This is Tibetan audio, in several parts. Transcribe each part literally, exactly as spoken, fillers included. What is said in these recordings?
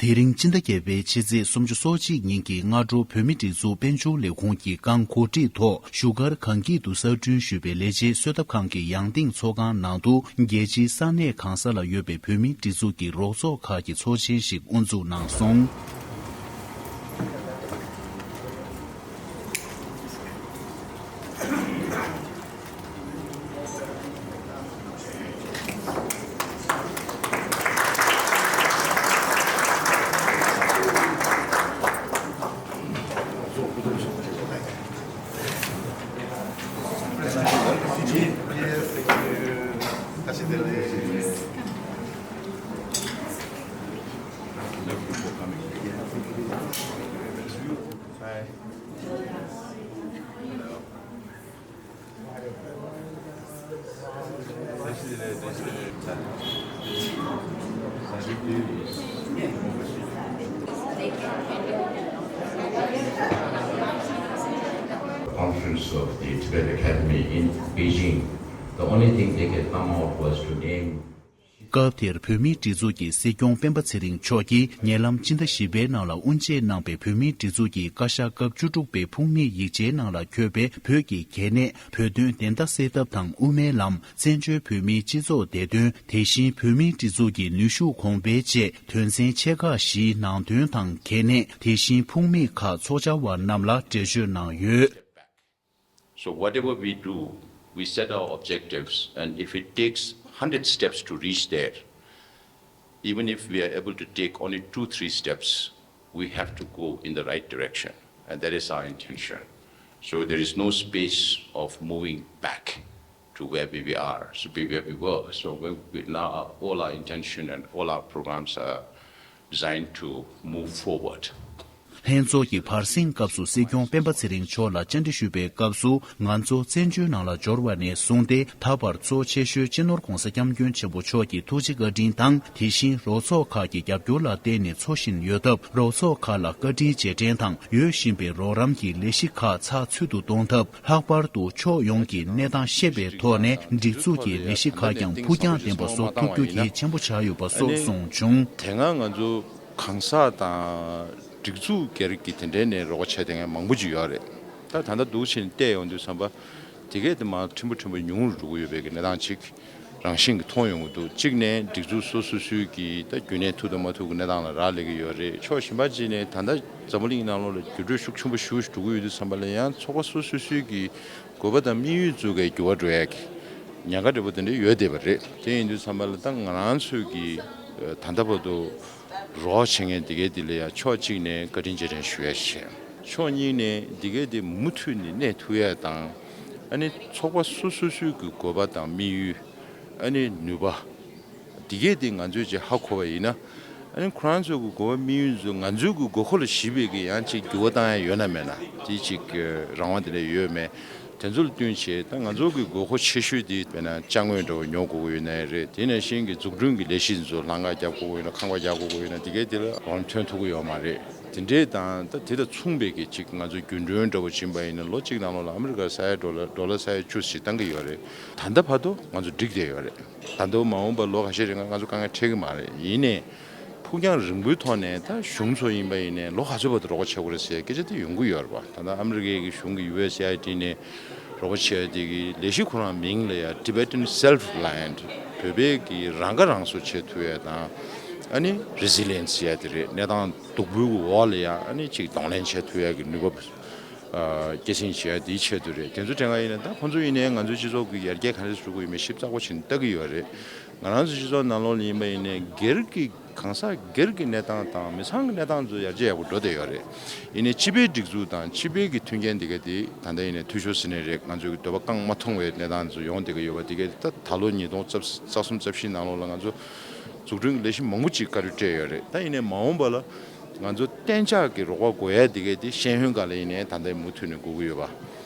དེ་རིང་སྤྱི་ཟླ་བརྒྱད་པའི་ཕྱི་ཚེས་སོ་གཅིག་ཉིན་གྱི་སྔ་དྲོ་བོད་མིའི་སྒྲིག་འཛུགས་དཔལ་འབྱོར་ལས་ཁུངས་ཀྱི་རྐང་གོ་སྒྲིག་ཐོག་བཞུགས་སྒར་གངས་སྐྱིད་དུ་གསར་སྐྲུན་ཞུས་པའི་ལས་བྱེད་གསོལ་ཐབ་ཁང་གི་ཡང་སྟེང་ཚོགས་ཁང་ནང་དུ། རྒྱལ་སྤྱིའི་ས་གནས་གང་ས་ལ་ཡོད་པའི་བོད་མིའི་སྒྲིག་འཛུགས་ཀྱི་རོགས་ཚོགས་ཁག་གི་ཚོགས་ཆེན་ཞིག་དབུ་འཛུགས་གནང་སོང་། Conference of the Tibet Academy in Beijing, the only thing they can come out was to name སྐབས་དེར་བོད་མིའི་སྒྲིག་འཛུགས་ཀྱི་སྲིད་སྐྱོང་སྤེན་པ་ཚེ་རིང་མཆོག་གིས་ཉེ་ལམ་ཕྱི་ཟླ་བཞི་པའི་ནང་ལ་དབུ་འབྱེད་གནང་པའི་བོད་མིའི་སྒྲིག་འཛུགས་ཀྱི་བཀའ་ཤག་སྐབས་བཅུ་དྲུག་པའི་ཕུགས་དམིགས་ཡིག་ཆའི་ནང་ལ་འཁོད་པའི་བོད་ཀྱི་གལ་གནད། བོད་དོན་བདེན་མཐའ་གསལ་ཐབས་དང་དབུ་མའི་ལམ། བཙན་བྱོལ་བོད་མིའི་སྤྱི་ཚོགས་བདེ་དོན། དེ་བཞིན་བོད་མིའི་སྒྲིག་འཛུགས་ཀྱི་ནུས་ཤུགས་གོང་འཕེལ་བཅས་དོན་ཚན་ཆེ་ཁག་བཞིའི་ནང་དོན་དང་གལ་གནད། དེ་བཞིན་ཕུགས་དམིགས་ཁག་ཚོགས་བཅར་བ་རྣམས་ལ་འགྲེལ་བརྗོད་གནང་ཡོད། So whatever we do, we set our objectives, and if it takes hundred steps to reach there, even if we are able to take only two, three steps, we have to go in the right direction, and that is our intention. So there is no space of moving back to where we are, so where we were. So we, we now, all our intention and all our programs are designed to move forward. ལྷན་ཚོགས་ཀྱི་བར་གསེང་སྐབས་སུ་སྲིད་སྐྱོང་སྤེན་པ་ཚེ་རིང་མཆོག་ལ་བཅར་འདྲི་ཞུས་པའི་སྐབས་སུ། ང་ཚོ་བཙན་བྱོལ་ནང་ལ་འབྱོར་བ་ནས་བཟུང་སྟེ་ད་བར་གཙོ་ཆེ་ཤོས་སྤྱི་ནོར་༧གོང་ས་༧སྐྱབས་མགོན་ཆེན་པོ་མཆོག་གི་ཐུགས་རྗེ་བཀའ་དྲིན་དང་། དེ་བཞིན་རོགས་ཚོགས་ཁག་གི་རྒྱབ་སྐྱོར་ལ་བརྟེན་ནས་འཚོ་བཞིན་ཡོད་སྟབས། རོགས་ཚོགས་ཁག་ལ་བཀའ་དྲིན་རྗེས་དྲན་དང་། ཡོད་བཞིན་པའི་རོགས་རམ་གྱི་ལས་གཞི་ཁག་ཚགས་ཚུད་དུ་གཏོང་ཐབས། ལྷག་པར་དུ་ཕྱོགས་ཡོངས་ཀྱི་གནས་སྟངས་ཤེས་པའི་ཐོག་ནས་སྒྲིག་འཛུགས་ཀྱི་ལས་གཞི་ཁག་ཀྱང་ཕུགས་རྒྱང་ལྡན་པ་བཟོ་ཐུབ་རྒྱུ་གལ་ཆེན་པོ་ཆགས་ཡོད་པ་སོགས་གསུངས་བྱུང་། དེ་སྔ་ང་ཚོ་གང་ཟག་དང་སྒྲིག་འཛུགས་སྒེར་གྱི་དེ་འདྲའི་ནས་རོགས་པ་བྱས་བསྡད་མཁན་མང་པོ་ཅིག་ཡོད་རེད། ད་ད་ལྟ་འདུག་བྱས་ནས་བལྟས་ཡོང་དུས་ཙམ་པ། དེ་གས་དེ་མར་ཕྲན་བུ་ཕྲན་བུ་ཉུང་རུ་འགྲོ་གི་ཡོད་པའི་གི་གནས་སྟངས་ཅིག་རང་བཞིན་གྱིས་མཐོང་ཡོང་གི་འདུག་གཅིག་ནས་སྒྲིག་འཛུགས་སོ་སོ་སོའི་གི་ད་རྒྱུན་གནས་ཐུབ་དང་མ་ཐུབ་ཀྱི་གནས་སྟངས་ལ་རག་ལས་ཀྱི་ཡོད་རེད། ཕྱོགས་གཞན་པ་གཅིག་ནས་ད་ལྟ་འཛམ་བུ་གླིང་ནང་ལོགས་ལ་འགྱུར་འགྲོས་ཤུགས་ཆེན་པོ་ཞེ་པོ་ཞིག་འགྲོ་གི་ཡོད་དུས་ཙམ་པ་ལ་ཡང་ཚོགས་པ་སོ་སོ་སོའི་གི་དགོས་པ་དང་དམིགས་ཡུལ་ཚོ་གི་འགྱུར་བ་འགྲོ་ཡ་གི་ཉེན་ཁ་འདྲ་པོ་དེ་འདྲ་ཡོད་བསྡད་པ་རེད། དེ་ཡིན་དུས་ཙམ་པ་ལ་ད་ང་རང་ཚོས་གི་ད་ལྟ་བར་དུ་རོགས་བྱེད་མཁན་དེ་གའི་དེ་ལ་ཡང་ཕྱོགས་གཅིག་ནས་བཀའ་དྲིན་རྗེས་དྲན་ཞུ་ཡ་བྱས། ཕྱོགས་གཉིས་ནས་དེ་གའི་དེ་མུ་མཐུད་ནས་གནས་ཐུབ་ཡ་དང་། ཨ་ནི་ཚོགས་པ་སོ་སོ་སོའི་གི་དགོས་པ་དང་དམིགས་ཡུལ། ཨ་ནི་ནུས་པ། དེ་གས་དེ་ང་ཚོས་ཅིག་ཧ་གོ་བ་ཡིན་ན། ཨ་ནི་ཁོ་རང་ཚོའི་གི་དགོས་པ་དམིགས་ཡུལ་ཚོ་ང་ཚོའི་གི་དགོས་མཁོ་ལ་གཞིགས་པའི་གི་ཡང་ཅིག་འགྱུར་བ་བཏང་ཡ་ཡོད་ན་མེད་ན་དེ་ཅིག་རང་དབང་དེ་འདྲ་ཡོད་མེད། དེ་ཚོ་ལ་བསྟུན་བྱས་ད་ང་ཚོའི་གི་དགོས་མཁོ་ཆེ་ཤོས་དེ་དཔེར་ན་ཅ་དངོས་འདྲ་བོ་ཉོ་དགོས་ཀྱི་ཡོད་ན་ཡང་རེད། དེ་ནང་བཞིན་གི་འཛུགས་སྐྲུན་གི་ལས་གཞི་ཚོ་ལྷང་ཀ་རྒྱག་དགོས་ཀྱི་ཡོད་ན་ཁང་པ་རྒྱག་དགོས་ཀྱི་ཡོད་ན་དེ་གས་དེ་ལ་རང་ཐོན་ཐུབ་ཀྱི་ཡོད་མ་རེད། དེ་འདྲས་དང་ད་དེ་དང་མཚུངས་པའི་གི་ཅིག་ང་ཚོ་རྒྱུན་གྲོན་འདྲ་བོ་ཕྱིན་པ་ཡིན་ན་ལོ་གཅིག་ནང་ལོགས་ལ་ཨ་མི་རི་ཀ་ས་ཡ་ཌོ་ལར་ཌོ་ལར་ས་ཡ་བཅུ་ཞིག་བཏང་གི་ཡོད་རེད། ད་ལྟ་བར་དུ་ང་ཚོ་འགྲིག་བསྡད་ཡོད་རེད། ད་དུང་མ་འོངས་པར་ལོ་ཁ་ཤས་རིང་ང་ཚོ་དཀའ་ངལ་འཕྲད་ཀྱི་མ་རེད། ཡིན་ནའི་ཕུགས་རྒྱང་རིང་པོའི་ཐོག་ནས་ད་གཞུང་ཚོ་ཡིན་པ་ཡིན་ནའི་ལོ་ག་ཚོད་བར་དུ་རོགས་པ་བྱེད་དགོས་རེད་ཟེར་སྐད་ཆ་དེ་ཡོང་གི་ཡོད་རེད་པ། ད་ལྟ་ཨ་མི་རི་ཀའི་གི་གཞུང་གི་ཡུ་ཨེས་ཨེ་ཨའི་ཌི་ནས་རོགས་པ་བྱེད་ཡ་དེ་གི་ལས་གཞི་ཁོ་རང་མིང་ལ་ཡ་Tibetan Self Reliant བོད་པའི་གི་རང་ཁ་རང་གསོ་བྱེད་ཐུབ་ཡ་དང་། ཨ་ནི་Resilience ཡ་དེ་རེད། གནས་སྟངས་སྡུག་པོའི་འོག་ལ་ཡ་ཨ་ནི་ཅིག་གདོང་ལེན་བྱེད་ཐུབ་ཡ་གི་ནུས་པ། ཨ་སྐྱེད་སྲིང་བྱེད་ཡ་དེའི་ཆེད་དུ་རེད། དེ་ཚོ་དྲན་ག་ཡིན་ན་ད་ཁོང་ཚོ་ཡིན་ནའི་ང་ཚོའི་སྤྱི་ཚོགས་ཀྱི་ཡར་རྒྱས་ག་འདྲ་འགྲོ་གི་ཡོད་མེད་ཞིབ་ཚགས་པོ་བྱས་ནས་ལྟ་གི་ཡོད་རེད། ང་རང་ཚོའི་སྤྱི་ཚོགས་ནང་ལོགས་ལ་ཡིན་པ་ཡིན་ནའི་སྒེར་གྱི་གང་ཟག་སྒེར་གྱི་གནས་སྟངས་དང་མི་ཚང་གི་གནས་སྟངས་ཚོ་ཡར་རྒྱས་ཡག་པོ་འགྲོ་བསྡད་ཡོད་རེད། ཡིན་ནའི་སྤྱི་པའི་སྒྲིག་འཛུགས་དང་སྤྱི་པའི་གི་མཐུན་རྐྱེན་དེ་ག་དེ་ད་ལྟ་ཡིན་ནའི་འཐུས་ཤོར་ཟེར་ནའི་རེད། ང་ཚོའི་གི་འདོད་པ་བསྐང་མ་ཐུབ་པའི་གནས་སྟངས་ཚོ་ཡོང་བསྡད་ཀྱི་ཡོད་པ་དེ་ག་ད་ད་ལོ་ཉིས་སྟོང་རྩ་གསུམ་རྩ་བཞི་ནང་ལོགས་ལ་ང་ཚོ་འཛུགས་སྐྲུན་གྱི་ལས་གཞི་མང་པོ་ཅིག་བཀའ་འཁྲོལ་སྤྲད་ཡོད་རེད། ད་ཡིན་ནའི་མ་འོངས་པ་ལ། ང་ཚོ་གཏན་འཇགས་ཀྱི་རོགས་པ་དགོས་ཡ་དེ་གས་དེ་ཤེས་ཡོན་སྒང་ལ་ཡིན་ནའི་ད་ལྟ་མུ་མཐུད་ནས་དགོས་ཀྱི་ཡོད་པ།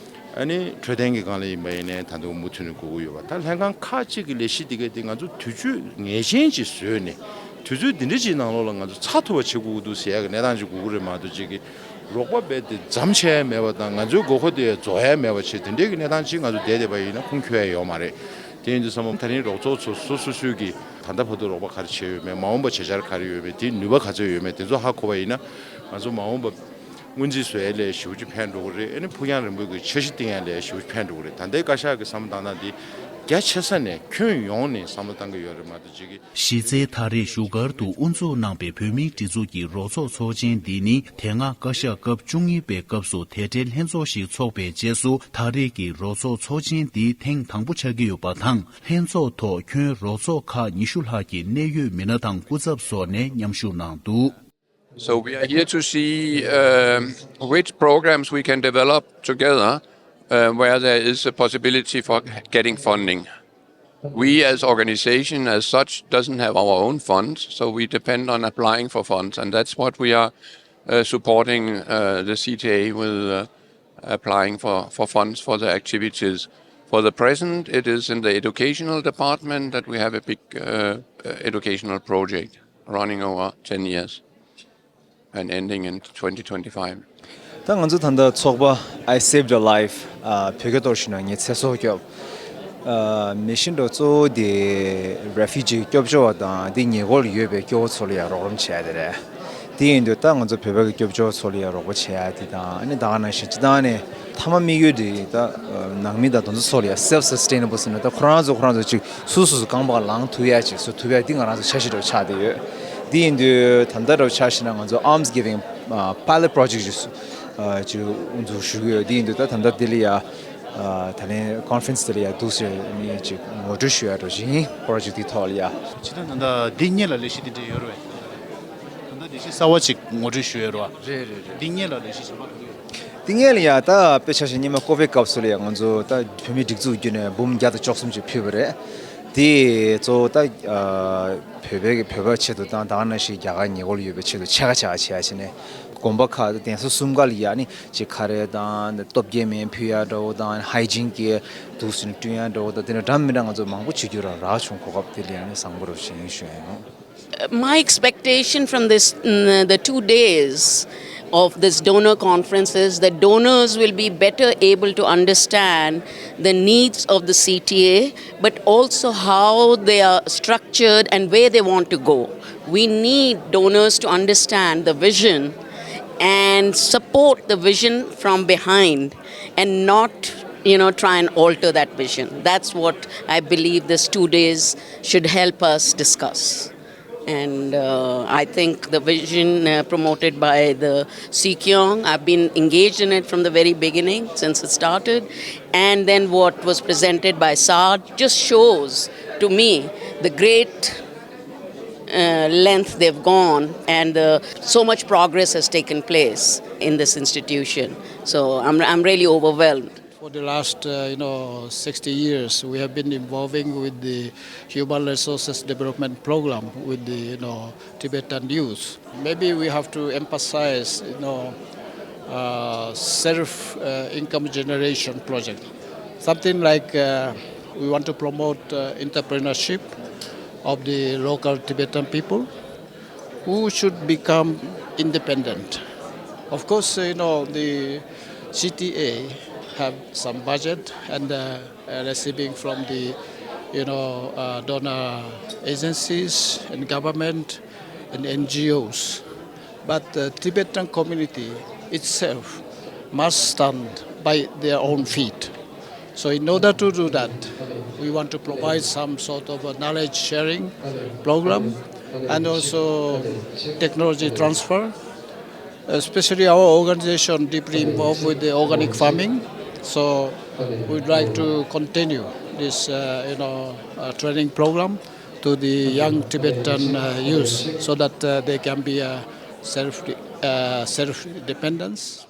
ཨ་ནི་འཕྲོད་བསྟེན་གྱི་སྒང་ལ་ཡིན་པ་ཡིན་ནའི་ད་ལྟ་མུ་མཐུད་ནས་དགོས་ཀྱི་ཡོད་པ། ད་ལྷན་ཁང་ཁག་ཅིག་གི་ལས་གཞི་དེ་གས་དེ་ང་ཚོ་དུས་ཚོད་ངེས་ཅན་ཅིག་བཟོས་ནས་དུས་ཚོད་འདི་འདྲ་ཅིག་ནང་ལོགས་ལ་ང་ཚོ་ཚར་ཐུབ་པ་བྱེད་དགོས་ཀྱི་འདུག་ཟེར་ཡ་གི་གནས་སྟངས་ཅིག་དགོས་ཀྱི་རེད་མ་གཏོགས་ཅིག་གི་རོགས་པ་རྦད་དེ་མཚམས་ཆད་ཡ་མེད་པ་དང་ང་ཚོའི་དགོས་མཁོ་དེ་རྫོགས་ཡ་མེད་པ་བྱས་དེ་འདྲའི་གི་གནས་སྟངས་ཅིག་ང་ཚོ་བསྡད་བསྡད་པ་ཡིན་ན་ཁུངས་འཁྱོལ་ཡ་ཡོད་མ་རེད། དེ་ཡིན་དུས་ཙམ་པ་ད་རིང་རོགས་ཚོགས་ཚོ་སོ་སོ་སོའི་གི་ད་ལྟ་བར་དུ་རོགས་པ་ག་རེ་བྱས་ཡོད་མེད། མ་འོངས་པ་བྱེད་འཆར་ག་རེ་ཡོད་མེད། དེའི་ནུས་པ་ག་ཚོད་ཡོད་མེད། དེ་ཚོ་ཧ་གོ་བ་ཡིན་ན། ང་ཚོ་མ་འོངས་པ་སྔོན་རྩིས་བཟོ་ཡ་ལས་ཞེ་པོ་ཅིག་ཕན་འགྲོ་གི་རེད། ཨ་ནི་ཕུགས་རྒྱང་རིང་པོའི་གི་འཆར་གཞི་བཏིང་ཡ་ལས་ཞེ་པོ་ཅིག་ཕན་འགྲོ་གི་རེད། ད་ལྟའི་བཀའ་ཤག་གི་བསམ་བློ་བཏང་སྟངས་འདི་རྒྱ་ཆེ་ས་ནས་ཁྱོན་ཡོངས་ནས་བསམ་བློ་བཏང་གི་ཡོད་རེད་མ་གཏོགས་ཅིག་གི་གཞི་རྩའི་ད་རེས་བཞུགས་སྒར་དུ་དབུ་འཛུགས་གནང་པའི་བོད་མིའི་སྒྲིག་འཛུགས་ཀྱི་རོགས་ཚོགས་ཚོགས་ཆེན་འདི་ནི། དེ་སྔ་བཀའ་ཤག་སྐབས་བཅུ་གཉིས་པའི་སྐབས་སུ་དེ་འབྲེལ་ལྷན་ཚོགས་ཤིག་འཚོགས་པའི་རྗེས་སུ། ད་རེས་ཀྱི་རོགས་ཚོགས་ཚོགས་ཆེན་འདི་ཐེངས་དང་པོ་ཆགས་ཀྱི་ཡོད་པ་དང་། ལྷན་ཚོགས་ཐོག་ཁྱོན་རོགས་ཚོགས་ཁག་ཉི་ཤུ་ལྷག་གི་གནད་ཡོད་མི་སྣ་དང་སྐུ་ཚབ་སོགས་ནས་མཉམ་ཞུགས་གནང་འདུག། So we are here to see, um, which programs we can develop together, uh, where there is a possibility for getting funding. We as organization as such doesn't have our own funds, so we depend on applying for funds, and that's what we are, uh, supporting, uh, the C T A with, uh, applying for, for funds for the activities. For the present, it is in the educational department that we have a big, uh, uh, educational project running over ten years and ending in twenty twenty-five. ད་ང་ཚོ་ད་ལྟ་ཚོགས་པ་I Saved a Life ཨ་བོད་སྐད་ཐོག་ཞུས་ན་ངས་ཚེ་སྲོག་སྐྱོབ། ཨ་མི་ཤིན་ཏུ་གཙོ་བོ་དེ་རེ་ཕུ་ཇི་སྐྱོབ་བཅོལ་བ་དང་དེ་ཉེ་འཁོར་ལ་ཡོད་པའི་སྐྱོ་བོ་ཚོ་ལ་ཡང་རོགས་རམ་བྱེད་ཡ་དེ་རེད། དེ་ཡིན་དུས་ད་ང་ཚོ་བོད་པ་གི་སྐྱོབ་བཅོལ་ཚོ་ལ་ཡང་རོགས་པ་བྱེད་ཡ་དེ་དང་། ཨ་ནི་ད་ག་ནང་བཞིན་སྤྱི་བཏང་ནས་མཐའ་མ་དམིགས་ཡུལ་དེ་ད་ནང་མི་དང་དེ་ཚོ་ཚོ་ལ་ཡང་self sustainable ཟེར་ན། ད་ཁོ་རང་ཚོ་ཁོ་རང་ཚོ་ཅིག་སོ་སོ་སོ་རྐང་པ་ལངས་ཐུབ་ཡ་ཅིག་བཟོ་ཐུབ་ཡ་དེ་ང་རང་ཚོ་འཆར་གཞི་འདྲ་བོ་ཆགས་བསྡད་ཡོད། དེ་ཡིན་དུས་ད་ལྟ་འདྲ་བོ་ཆ་བཞག་ན་ང་ཚོ་alms giving ཨ་pilot project ཅིག་ཨ་ཅིག་འཛུགས་ཞུ་གི་ཡོད། དེ་ཡིན་དུས་ད་ད་ལྟ་དེ་ལ་ཡ་ཨ་ད་ལན་conference དེ་ལ་ཡ་འདུག་ཟེར་ནས་ཅིག་ངོ་སྤྲོད་ཞུ་ཡ་འདྲ་བོ་ཞིག་ཡིན། project དེའི་ཐོག་ལ་ཡ། ཅི་ད་ད་ལྟ་འདི་སྔོན་ལ་ལས་གཞི་དེ་འདྲ་ཡོད་རེད་པས། ད་ལྟ་ལས་གཞི་གསར་བ་ཅིག་ངོ་སྤྲོད་ཞུ་ཡ་རེད་པ། རེད་རེད་རེད། འདི་སྔོན་ལ་ལས་གཞི་གཞན་པ་ག་རེ་ཡོད། འདི་སྔོན་ལ་ཡ་ད་དཔེ་ཆ་བཞག་སྔོན་མ་ཀོ་ཝིཌ་སྐབས་སུ་ལ་ཡ་ང་ཚོ་ད་བོད་མིའི་སྒྲིག་འཛུགས་བརྒྱུད་ནས་འབུམ་བརྒྱ་དང་བཅུ་གསུམ་ཅིག་ཕུལ་བ་རེད། དེ་གཙོ་བོ་ད་ཨ་བོད་པའི་བོད་པ་ཆེད་དུ་དང་། ད་ག་ནང་བཞིན་རྒྱ་གར་ཉེ་འཁོར་ཡོད་པའི་ཆེད་དུ་ཕྱེད་ཀ་ཕྱེད་ཀ་བྱས་བྱས་ནས། དགོན་པ་ཁག་དང་གདན་ས་གསུམ་ཀ་ལ་ཡ་ནི་ཅིག་ཁ་རས་དང་སྟོབས་རྒྱལ་མའི་ཕུལ་ཡ་འདྲ་བོ་དང་། ཧའི་ཇིན་གྱི་དུག་སུན་བསྐྲུན་ཡ་འདྲ་བོ་དང་། དེ་འདྲ་འདྲ་མི་འདྲ་ང་ཚོ་མང་པོ་བྱེད་རྒྱུ་རང་རག་བྱུང་། གོ་སྐབས་དེ་ལ་ཡ་ནི་བཟང་པོ་རུ་ཞིག་ཡིན་ཞུ་ཡ་ཡིན། My expectation from this, mm, the two days of this donor conference is that donors will be better able to understand the needs of the C T A, but also how they are structured and where they want to go. We need donors to understand the vision and support the vision from behind and not, you know, try and alter that vision. That's what I believe this two days should help us discuss. And uh, I think the vision uh, promoted by the Sikyong, I've been engaged in it from the very beginning, since it started. And then what was presented by Saad just shows to me the great uh, length they've gone, and uh, so much progress has taken place in this institution. So I'm, I'm really overwhelmed. For the last, uh, you know, sixty years, we have been involving with the Human Resources Development Program with the, you know, Tibetan youth. Maybe we have to emphasize, you know, uh, self, uh, income generation project. Something like, uh, we want to promote, uh, entrepreneurship of the local Tibetan people who should become independent. Of course, you know, the C T A have some budget and, uh, uh, receiving from the, you know, uh, donor agencies and government and N G Os. But the Tibetan community itself must stand by their own feet. So in order to do that, we want to provide some sort of a knowledge sharing program and also technology transfer. Especially our organization deeply involved with the organic farming, so we'd like to continue this, uh, you know, uh, training program to the young Tibetan, uh, youth so that, uh, they can be, uh, self, uh, self-dependence.